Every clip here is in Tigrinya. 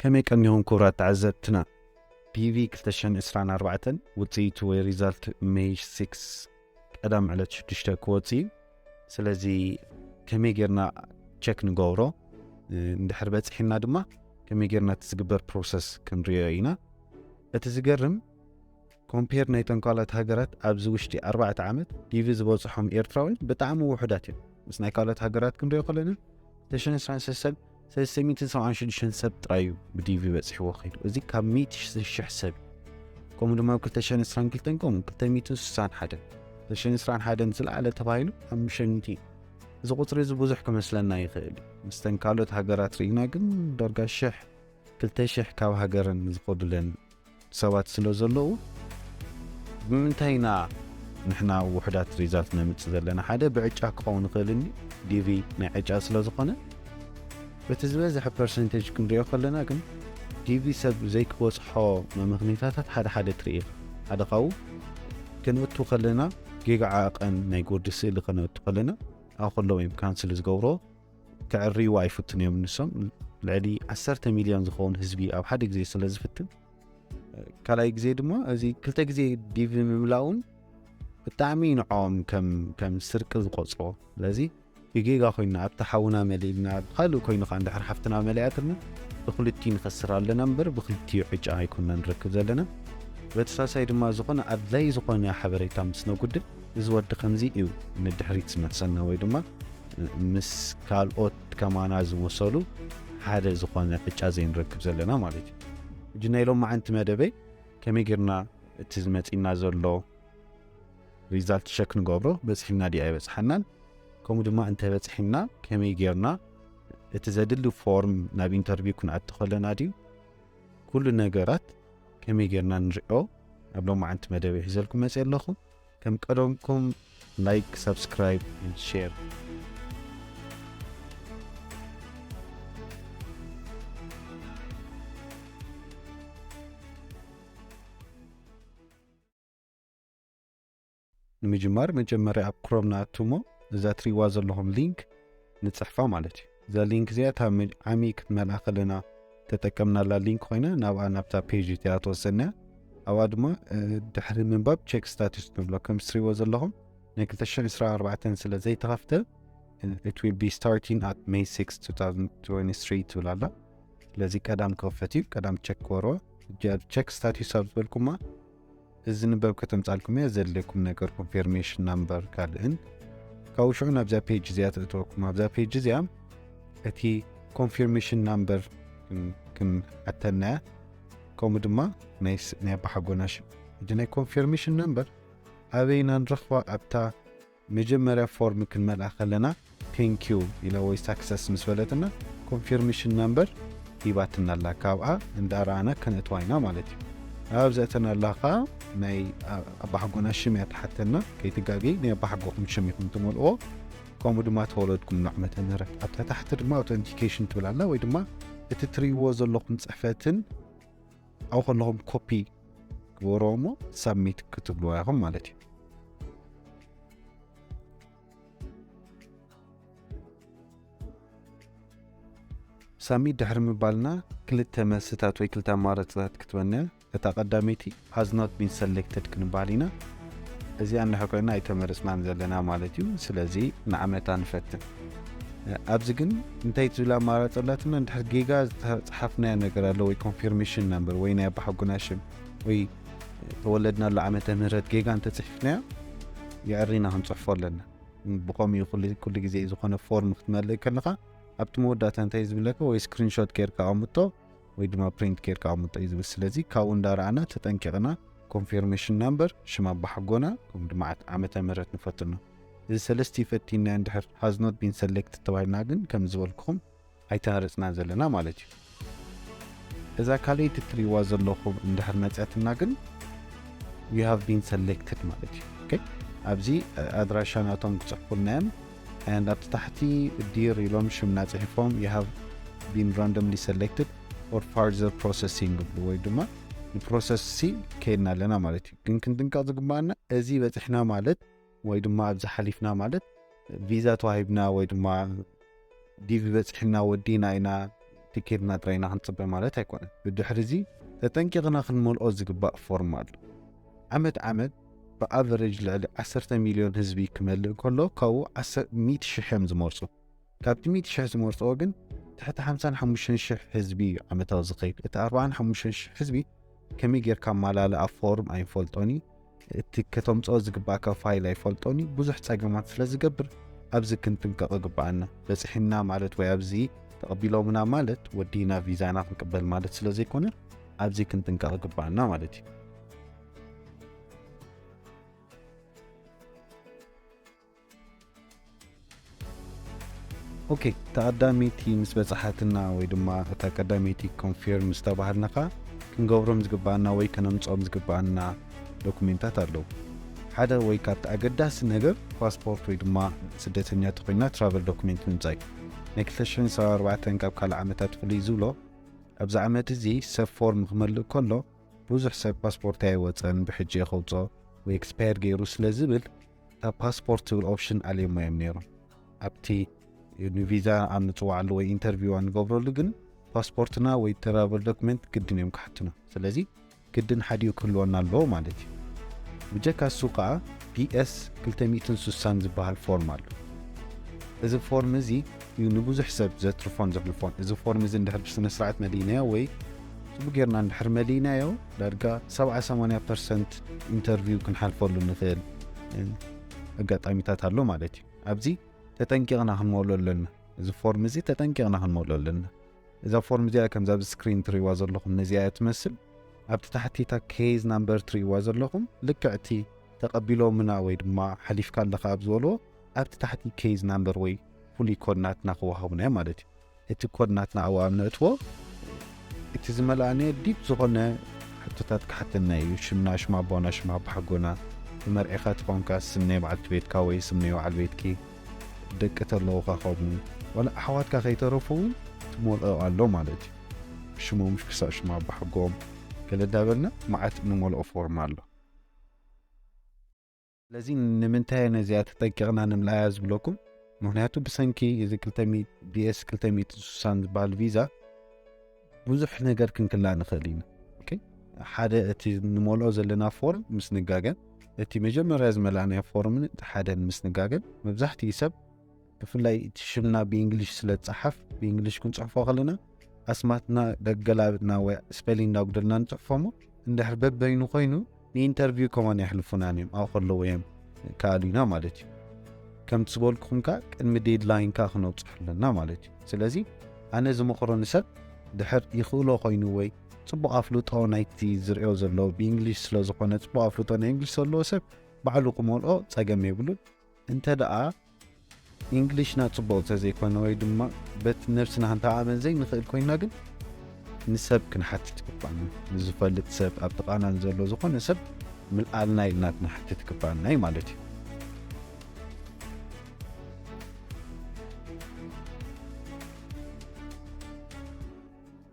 ከመይ ቀኒኹም ክቡራት ተዓዘብትና? ዲቪ ክልተ ሽሕን ዕስራን ኣርባዕተን ውፅኢቱ ወይ ሪዛልት ሜይ ሲክስ ቀዳም ዕለት ሽዱሽተ ክወፅእ እዩ። ስለዚ ከመይ ጌርና ቸክ ንገብሮ፣ እንድሕር በፂሕና ድማ ከመይ ጌርና እቲ ዝግበር ፕሮሰስ ክንሪኦ ኢና። እቲ ዝገርም ኮምፔር ናይ ተንኳላት ሃገራት ኣብዚ ውሽጢ ኣርባዕተ ዓመት ዲቪ ዝበፅሖም ኤርትራውያን ብጣዕሚ ውሑዳት እዮም። ምስ ናይ ካልኦት ሃገራት ክንሪኦ ከለና ተሽን ዕስራን ሰለስተን ሰለስተ ሚእትን ሰብዓን ሽዱሽተን ሰብ ጥራይ እዩ ብዲቪ በፂሕዎ ከይዱ። እዚ ካብ ሚእቲ ሽሕ ሰብ እዩ። ከምኡ ድማ ኣብ ክልተ ሽሕን ዕስራን ክልተን ከምኡ ክልተ ሚእትን ስሳን ሓደን፣ ክልተ ሽሕን ዕስራን ሓደን ዝለዓለ ተባሂሉ ሓሙሽተ ሚእቲ እዩ። እዚ ቁፅሪ እዚ ብዙሕ ክመስለና ይኽእል እዩ። ምስተን ካልኦት ሃገራት ርኢና ግን ዳርጋ ሽሕ ክልተ ሽሕ ካብ ሃገረን ዝኸዱለን ሰባት ስለ ዘለዉ ብምንታይ ኢና ንሕና ውሕዳት ሪዛልት ነምፅእ ዘለና? ሓደ ብዕጫ ክኸውን ይኽእል ኒ ዲቪ ናይ ዕጫ ስለ ዝኾነ በቲ ዝበዝሐ ፐርሰንቴጅ ክንሪኦ ከለና ግን ዲቪ ሰብ ዘይክበፅሖ መምኽኒታታት ሓደ ሓደ ትርኢ ኢኻ። ሓደ ካብኡ ከነእቱ ከለና ጌጋ ዓቐን ናይ ጎዲ ስእሊ ከነእቱ ከለና ኣብ ከለዉ እዮም ካንስል ዝገብሮ ክዕርይዎ ኣይፍትን እዮም ንሶም። ልዕሊ ዓሰርተ ሚልዮን ዝኸውን ህዝቢ ኣብ ሓደ ግዜ ስለ ዝፍትን ካልኣይ ግዜ ድማ እዚ ክልተ ግዜ ዲቪ ምምላውን ብጣዕሚ ንዕኦም ከም ከም ስርቂ ዝቆፅሮ። ስለዚ ብጌጋ ኮይና ኣብቲ ሓውና መሊእልና ብካልእ ኮይኑ ከዓ እንድሕር ሓፍትና መሊኣትና ብክልቲኡ ንኸስር ኣለና እምበር ብክልቲኡ ዕጫ ኣይኮና ንረክብ ዘለና። በተሳሳይ ድማ ዝኾነ ኣድላይ ዝኾነ ሓበሬታ ምስ ነጉድል እዚ ወዲ ከምዚ እዩ ንድሕሪት ዝመልሰና ወይ ድማ ምስ ካልኦት ከማና ዝመሰሉ ሓደ ዝኾነ ዕጫ ዘይንረክብ ዘለና ማለት እዩ። ሕጂ ናይ ሎማዓንቲ መደበይ ከመይ ጌርና እቲ ዝመፂና ዘሎ ሪዛልት ሸክ ንገብሮ በፅሒና ድዩ ኣይበፅሓናን፣ ከምኡ ድማ እንተበፅሒና ከመይ ጌርና እቲ ዘድሊ ፎርም ናብ ኢንተርቪው ክንኣቲ ከለና ድዩ ኩሉ ነገራት ከመይ ጌርና ንሪኦ ኣብ ሎማዓንቲ መደበይ ሒዘልኩም መፅእ ኣለኹ። ከም ቀደምኩም ላይክ፣ ሳብስክራይብ፣ ሼር። ንምጅማር መጀመርያ ኣብ ክሮም ንኣቱ እሞ እዛ ትሪዋ ዘለኹም ሊንክ ንፅሕፋ ማለት እዩ። እዛ ሊንክ እዚኣ እታ ዓሚ ክትመልኣ ከለና ተጠቀምናላ ሊንክ ኮይና ናብኣ ናብታ ፔጅ እቲኣ ትወስደና። ኣብኣ ድማ ድሕሪ ምንባብ ቸክ ስታቱስ ንብሎ። ከም ትሪዎ ዘለኹም ናይ ክልተ ሽሕን ዕስራን ኣርባዕተን ስለ ዘይተኸፍተ it will be starting at May six two thousand twenty-three ትብል ኣላ። ስለዚ ቀዳም ክኸፈት እዩ። ቀዳም ቸክ ክወርዎ። ቸክ ስታቱስ ኣብ ዝበልኩማ እዚ ንበብ ከተምጻልኩም እየ። ዘድልየኩም ነገር ኮንፊርሜሽን ናምበር ካልእን ካብኡ ሽዑ ናብዛ ፔጅ እዚኣ ተእትወኩም። ኣብዛ ፔጅ እዚኣ እቲ ኮንፊርሜሽን ናምበር ክንሓተና እያ። ከምኡ ድማ ናይ ኣባሓጎና ሽም። እዚ ናይ ኮንፊርሜሽን ናምበር ኣበይና ንረኽባ? ኣብታ መጀመርያ ፎርም ክንመልኣ ከለና ቴንኪዩ ኢላ ወይ ሳክሰስ ምስ በለትና ኮንፊርሜሽን ናምበር ሂባትና ኣላ። ካብኣ እንዳረኣና ከነእትዋ ኢና ማለት እዩ። ኣብ ዘእተናላ ከዓ ናይ ኣባሓጎና ሽም እያ ትሓተና። ከይትጋገይ ናይ ኣባሓጎኹም ሽም ኢኹም ትመልእዎ። ከምኡ ድማ ተወለድኩም ዓመተ ምህረት ኣብታ ታሕቲ ድማ ኣውተንቲኬሽን ትብል ኣላ ወይ ድማ እቲ ትርእይዎ ዘለኹም ፅሕፈትን ኣብኡ ከለኹም ኮፒ ግበርዎ እሞ ሳብሚት ክትብልዎ ኢኹም ማለት እዩ። ሳብሚት ድሕሪ ምባልና ክልተ መልስታት ወይ ክልተ ኣማራፅታት ክትበና እያ። እታ ቀዳመይቲ has not been selected ክንባል ኢና። እዚኣ እንድሕር ኮይና ኣይተመረፅናን ዘለና ማለት እዩ። ስለዚ ንዓመታ ንፈትን። ኣብዚ ግን እንታይ ትብል ኣማራፂ ኣላትና? እንድሕር ጌጋ ዝተፃሓፍናዮ ነገር ኣሎ ወይ ኮንፊርሜሽን ናምበር ወይ ናይ ኣባሓጎና ሽም ወይ ተወለድናሉ ዓመተ ምህረት ጌጋ እንተፅሒፍናዮ የዕሪና ክንፅሕፎ ኣለና። ብኸምኡ እዩ ኩሉ ግዜ ዝኾነ ፎርም ክትመልእ ከለኻ ኣብቲ መወዳእታ እንታይ ዝብለካ ወይ ስክሪንሾት ጌርካ ኣምጦ ወይ ድማ ፕሪንት ጌርካ ኣምጦ እዩ ዝብል። ስለዚ ካብኡ እንዳረኣና ተጠንቂቕና ኮንፊርሜሽን ናምበር ሽም ኣባሓጎና ከምኡ ድማ ዓመተ ምህረት ንፈትኖ። እዚ ሰለስቲኡ ፈቲና እንድሕር has not been selected ተባሂልና ግን ከም ዝበልኩኹም ኣይተመረፅናን ዘለና ማለት እዩ። እዛ ካልኣይቲ ትሪእዋ ዘለኹም እንድሕር መፅኣትና ግን you have been selected ማለት እዩ። ኦኬ፣ ኣብዚ ኣድራሻ ናቶም ክፅሕፉልና እዮም። And ኣብቲ ታሕቲ ዲር ኢሎም ሽምና ፅሒፎም you have been randomly selected for further processing ይብሉ ወይ ድማ ንፕሮሰስ ሲ ከይድና ኣለና ማለት እዩ። ግን ክንጥንቀቕ ዝግባኣና እዚ በፂሕና ማለት ወይ ድማ ኣብዚ ሓሊፍና ማለት ቪዛ ተዋሂብና ወይ ድማ ዲቪ በፂሕና ወዲና ኢና ትኬድና ጥራይና ክንጽበ ማለት ኣይኮነን። ብድሕሪ እዚ ተጠንቂቕና ክንመልኦ ዝግባእ ፎርም ኣሎ። ዓመት ዓመት ብኣቨሬጅ ልዕሊ ዓሰርተ ሚልዮን ህዝቢ ክመልእ ከሎ ካብኡ ሚእቲ ሽሕ እዮም ዝመርጹ። ካብቲ ሚእቲ ሽሕ ዝመርጽዎ ግን ትሕቲ ሓምሳን ሓሙሽተን ሽሕ ህዝቢ እዩ ዓመታዊ ዝኸይድ። እቲ ኣርባዓን ሓሙሽተን ሽሕ ህዝቢ ከመይ ጌርካ ኣማላልኣ ፎርም ኣይንፈልጦን እዩ። እቲ ከተምጽኦ ዝግባእካ ፋይል ኣይፈልጦን እዩ። ብዙሕ ጸገማት ስለ ዝገብር ኣብዚ ክንጥንቀቕ ይግባኣና። በጺሕና ማለት ወይ ኣብዚ ተቐቢሎምና ማለት ወዲና ቪዛና ክንቅበል ማለት ስለ ዘይኮነ ኣብዚ ክንጥንቀቕ ይግባኣና ማለት እዩ። ኦኬ፣ ተቐዳመይቲ ምስ በጻሓትና ወይ ድማ እታ ቀዳመይቲ ኮንፊርም ምስ ተባሃልና ከኣ ክንገብሮም ዝግባኣና ወይ ከነምጽኦም ዝግባኣና ዶኩሜንታት ኣለዉ። ሓደ ወይ ካብቲ ኣገዳሲ ነገር ፓስፖርት ወይ ድማ ስደተኛ ተኾይና ትራቨል ዶኩሜንት ምምጻእ እዩ። ናይ ክልተ ሽሕን ሰብዓን ኣርባዕተን ካብ ካልእ ዓመታት ፍልይ ዝብሎ ኣብዚ ዓመት እዚ ሰብ ፎርም ክመልእ ከሎ ብዙሕ ሰብ ፓስፖርት ኣይወጸን ብሕጂ እየ ከውጽኦ ወይ ኤክስፓየር ገይሩ ስለ ዝብል እታ ፓስፖርት ትብል ኦፕሽን ኣልዮሞ እዮም ነይሮም። ኣብቲ ንቪዛ ኣብ ንጽዋዓሉ ወይ ኢንተርቪው ኣብ ንገብረሉ ግን ፓስፖርትና ወይ ትራቨል ዶክመንት ግድን እዮም ክሓቱና። ስለዚ ግድን ሓዲኡ ክህልወና ኣለዎ ማለት እዩ። ብጀካ እሱ ከኣ ቢኤስ ክልተ ሚእትን ስሳን ዝበሃል ፎርም ኣሎ። እዚ ፎርም እዚ እዩ ንብዙሕ ሰብ ዘትርፎን ዘሕልፎን። እዚ ፎርም እዚ እንድሕር ብስነ ስርዓት መሊእናዮ ወይ ጽቡቅ ጌርና እንድሕር መሊእናዮ ዳርጋ ሰብዓ ሰማንያ ፐርሰንት ኢንተርቪው ክንሓልፈሉ ንኽእል ኣጋጣሚታት ኣሎ ማለት እዩ። ኣብዚ ተጠንቂቕና ክንመልኦ ኣለና። እዚ ፎርም እዚ ተጠንቂቕና ክንመልኦ ኣለና። እዛ ፎርም እዚኣ ከምዛ ኣብ ስክሪን ትሪእዋ ዘለኹም ነዚኣ እያ ትመስል። ኣብቲ ታሕቲ እታ ኬዝ ናምበር ትሪእዋ ዘለኹም ልክዕ እቲ ተቐቢሎምና ወይ ድማ ሓሊፍካ ኣለኻ ኣብ ዝበልዎ ኣብቲ ታሕቲ ኬዝ ናምበር ወይ ፍሉይ ኮድ ናትና ክወሃቡና እዩ ማለት እዩ። እቲ ኮድ ናትና ኣብኣ ኣብ ነእትዎ እቲ ዝመልኣናዮ ዲፕ ዝኾነ ሕቶታት ክሓተና እዩ። ሽምና፣ ሽም ኣቦና፣ ሽም ኣቦሓጎና፣ ተመርዒኻ ተኾንካ ስም ናይ በዓልቲ ቤትካ ወይ ስም ናይ በዓል ቤትኪ፣ ደቂ ተለዉኻ ከምኡ ዋላ ኣሕዋትካ ከይተረፉ እውን ትመልኦ ኣሎ ማለት እዩ። ሽሞም ክሳብ ሽም ኣቦሓጎም ገለ እንዳበልና መዓት እንመልኦ ፎርም ኣሎ። ስለዚ ንምንታይ ነዚኣ ተጠንቂቕና ንምልኣያ ዝብለኩም? ምኽንያቱ ብሰንኪ እዚ ክልተ ሚእቲ ቢኤስ ክልተ ሚእቲ ስሳን ዝበሃል ቪዛ ብዙሕ ነገር ክንክላእ ንኽእል ኢና። ኦኬ፣ ሓደ እቲ ንመልኦ ዘለና ፎርም ምስ ንጋገን እቲ መጀመርያ ዝመልኣናዮ ፎርምን እቲ ሓደን ምስ ንጋገን መብዛሕትኡ ሰብ ብፍላይ እቲ ሽምና ብእንግሊሽ ስለ ዝጸሓፍ ብእንግሊሽ ክንጽሕፎ ከለና ኣስማትና ደገላብጥና ወይ ስፔሊንግ እንዳጉደልና ንጽሕፎ እሞ እንድሕር በበይኑ ኮይኑ ንኢንተርቪው ከማን የሕልፉናን እዮም ኣብኡ ከለዉ እዮም ከኣሉና ማለት እዩ። ከምቲ ዝበልኩኹም ከኣ ቅድሚ ዴድላይን ከኣ ክነብጽሖ ኣለና ማለት እዩ። ስለዚ ኣነ ዝመኽሮ ንሰብ ድሕር ይኽእሎ ኮይኑ ወይ ጽቡቕ ኣፍልጦ ናይቲ ዝርእዮ ዘሎ ብእንግሊሽ ስለ ዝኾነ ጽቡቕ ኣፍልጦ ናይ እንግሊሽ ዘለዎ ሰብ ባዕሉ ክመልኦ ጸገም የብሉን። እንተ ደኣ እንግሊሽና ጽቡቕ እንተዘይኮነ ወይ ድማ በቲ ነብስና ክንተኣማመን ዘይንኽእል ኮይና ግን ንሰብ ክንሓትት ይግባና። ንዝፈልጥ ሰብ ኣብ ጥቓና ንዘሎ ዝኾነ ሰብ ምልኣልና ኢልና ክንሓትት ይግባና እዩ ማለት እዩ።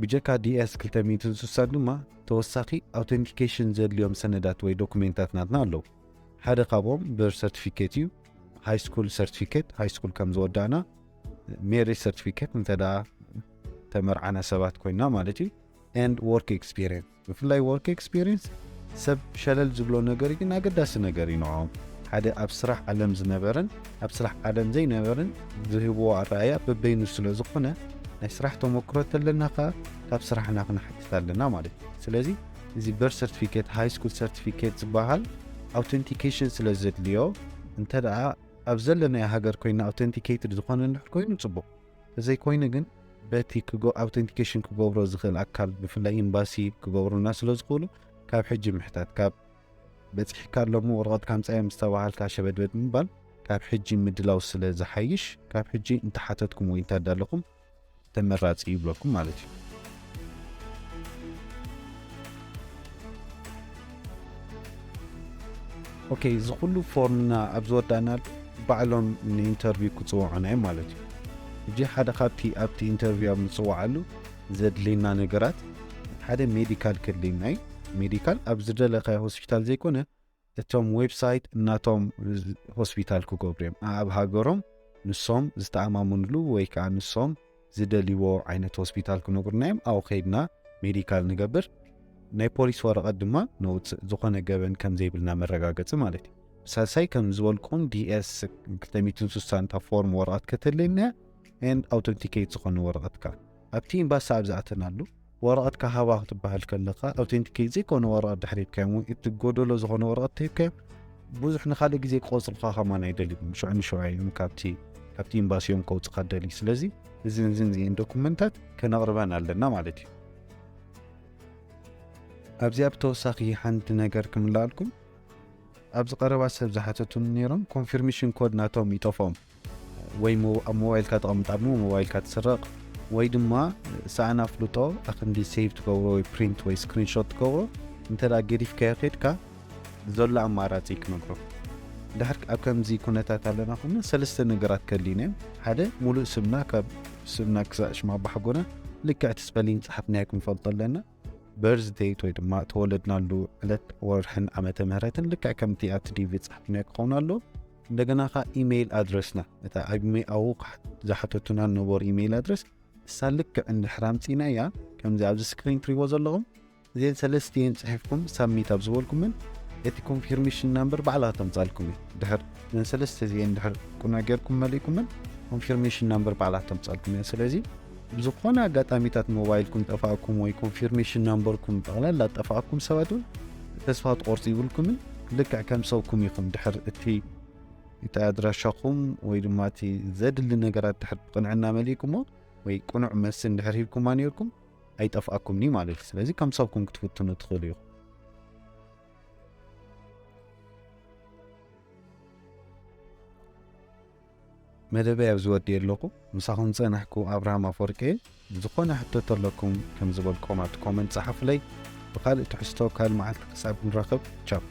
ብጀካ ዲኤስ ክልተ ሚእትን ስሳን ድማ ተወሳኺ ኣውተንቲኬሽን ዘድልዮም ሰነዳት ወይ ዶኩሜንታት ናትና ኣለዉ። ሓደ ካብኦም በርዝ ሰርቲፊኬት እዩ። ሃይ ስኩል ሰርቲፊኬት፣ ሃይ ስኩል ከም ዝወዳእና፣ ሜሪጅ ሰርቲፊኬት እንተ ደኣ ተመርዓና ሰባት ኮይና ማለት እዩ። ኤንድ ወርክ ኤክስፒሪየንስ፣ ብፍላይ ወርክ ኤክስፒሪየንስ ሰብ ሸለል ዝብሎ ነገር ግን ኣገዳሲ ነገር እዩ ንዕኦም። ሓደ ኣብ ስራሕ ዓለም ዝነበረን ኣብ ስራሕ ዓለም ዘይነበረን ዝህብዎ ኣረኣያ በበይኑ ስለ ዝኾነ ናይ ስራሕ ተመክሮ ተለና ከኣ ካብ ስራሕና ክንሓትት ኣለና ማለት እዩ። ስለዚ እዚ በርዝ ሰርቲፊኬት፣ ሃይ ስኩል ሰርቲፊኬት ዝበሃል ኣውተንቲኬሽን ስለ ዘድልዮ እንተ ደኣ ኣብ ዘለናዮ ሃገር ኮይና ኣውተንቲኬትድ ዝኾነ እንድሕር ኮይኑ ጽቡቕ። ተዘይኮይኑ ግን በቲ ክጎ-፣ ኣውተንቲኬሽን ክገብሮ ዝኽእል ኣካል ብፍላይ ኤምባሲ ክገብሩልና ስለ ዝኽእሉ ካብ ሕጂ ምሕታት፣ ካብ በጺሕካ ኣለሞ ወረቐት ካምጻ እዮም ዝተባሃልካ ሸበድበድ ምባል ካብ ሕጂ ምድላው ስለ ዝሓይሽ ካብ ሕጂ እንተሓተትኩም ወይ እንተዳለኹም ተመራጺ ይብለኩም ማለት እዩ። ኦኬ፣ እዚ ኩሉ ፎርምና ኣብ ዝወዳእናሉ ባዕሎም ንኢንተርቪው ክጽውዑና እዮም ማለት እዩ። ሕጂ ሓደ ካብቲ ኣብቲ ኢንተርቪው ኣብ ንጽውዓሉ ዘድልየና ነገራት ሓደ ሜዲካል ከድልየና እዩ። ሜዲካል ኣብ ዝደለኻዮ ሆስፒታል ዘይኮነ እቶም ዌብሳይት እናቶም ሆስፒታል ክገብሩ እዮም ኣብ ሃገሮም ንሶም ዝተኣማመንሉ ወይ ከዓ ንሶም ዝደልይዎ ዓይነት ሆስፒታል ክነግሩና እዮም። ኣብኡ ከይድና ሜዲካል ንገብር፣ ናይ ፖሊስ ወረቐት ድማ ነውፅእ፣ ዝኾነ ገበን ከም ዘይብልና መረጋገፂ ማለት እዩ። ሳልሳይ ከም ዝበልኩም ዲኤስ ክልተ ሚእትን ስሳን እታ ፎርም ወረቐት ከተለየና እያ፣ ኤንድ ኣውተንቲኬት ዝኾነ ወረቐትካ ኣብቲ ኤምባሲ ኣብ ዝኣተናሉ ወረቐትካ ሃባ ክትበሃል ከለኻ ኣውተንቲኬት ዘይኮነ ወረቐት ድሕር ሂብካዮም ወይ እቲ ጎደሎ ዝኾነ ወረቐት ተሂብካዮም ብዙሕ ንኻልእ ግዜ ክቆፅሩኻ ከማን ኣይደልዩን። ሽዑ ንሽዑ እዮም ካብቲ ካብቲ ኤምባሲ እዮም ከውፅኻ ደልዩ። ስለዚ እዚን እዚን እዚኤን ዶኩመንታት ከነቕርበን ኣለና ማለት እዩ። ኣብዚኣ ብተወሳኺ ሓንቲ ነገር ክምልኣልኩም፣ ኣብዚ ቀረባ ሰብ ዝሓተቱኒ ነይሮም፣ ኮንፊርሜሽን ኮድ ናቶም ይጠፍኦም ወይ ሞ- ኣብ ሞባይልካ ተቐምጣ እሞ ሞባይልካ ትስረቕ ወይ ድማ ሰኣን ኣፍልጦ ኣክንዲ ሴቭ ትገብሮ ወይ ፕሪንት ወይ ስክሪንሾት ትገብሮ እንተ ደኣ ገዲፍካዮ ከድካ ዘሎ ኣማራጺ ክነግሮ። ድሕር ኣብ ከምዚ ኩነታት ኣለና ኮይና ሰለስተ ነገራት ከድልዩና እዮም። ሓደ ሙሉእ ስምና ካብ ስምና ክሳዕ ሽም ኣባሓጎና ልክዕ እቲ ስፐሊንግ ጸሓፍናዮ ክንፈልጦ ኣለና። በርዝ ዴት ወይ ድማ ተወለድናሉ ዕለት ወርሕን ዓመተ ምህረትን ልክዕ ከምቲ ኣብቲ ዲቪ ጸሓፍናዮ ክኸውን ኣለዎ። እንደገና ከኣ ኢሜይል ኣድረስና እታ ኣብ ኢሜይል ኣብኡ ዝሓተቱና ነበሩ ኢሜይል ኣድረስ እሳ ልክዕ እንድሕር ኣምጺእና እያ ከምዚ ኣብዚ ስክሪን ትሪዎ ዘለኹም እዚን ሰለስቲኤን ጽሒፍኩም ሳብሚት ኣብ ዝበልኩምን እቲ ኮንፊርሜሽን ናምበር ባዕላ ተምጻልኩም እዩ። ድሕር እዘን ሰለስተ እዚኤን ድሕር ቁና ጌርኩም መሊእኩምን ኮንፊርሜሽን ናምበር ባዕላ ተምጻልኩም እያ። ስለዚ ብዝኾነ ኣጋጣሚታት ሞባይልኩም ጠፋእኩም ወይ ኮንፊርሜሽን ናምበርኩም ጠቕላላ ጠፋእኩም ሰባት እውን ተስፋ ትቆርጹ ይብልኩምን ልክዕ ከም ሰብኩም ኢኹም። ድሕር እቲ እቲ ኣድራሻኹም ወይ ድማ እቲ ዘድሊ ነገራት ድሕር ብቕንዕና መሊእኩሞ ወይ ቅኑዕ መልሲ እንድሕር ሂብኩማ ነርኩም ኣይጠፍኣኩምኒ ማለት እዩ። ስለዚ ከም ሰብኩም ክትፍትኑ ትኽእሉ ኢኹም። መደበይ ኣብዚ ወዲእ ኣለኹ። ምሳኹም ዝጸናሕኩ ኣብርሃም ኣፈወርቂ እየ። ዝኾነ ሕቶ ተለኩም ከም ዝበልኩም ኣብቲ ኮመንት ጸሓፉለይ። ብኻልእ ትሕዝቶ ካልእ መዓልቲ ክሳብ ንራኸብ ቻው።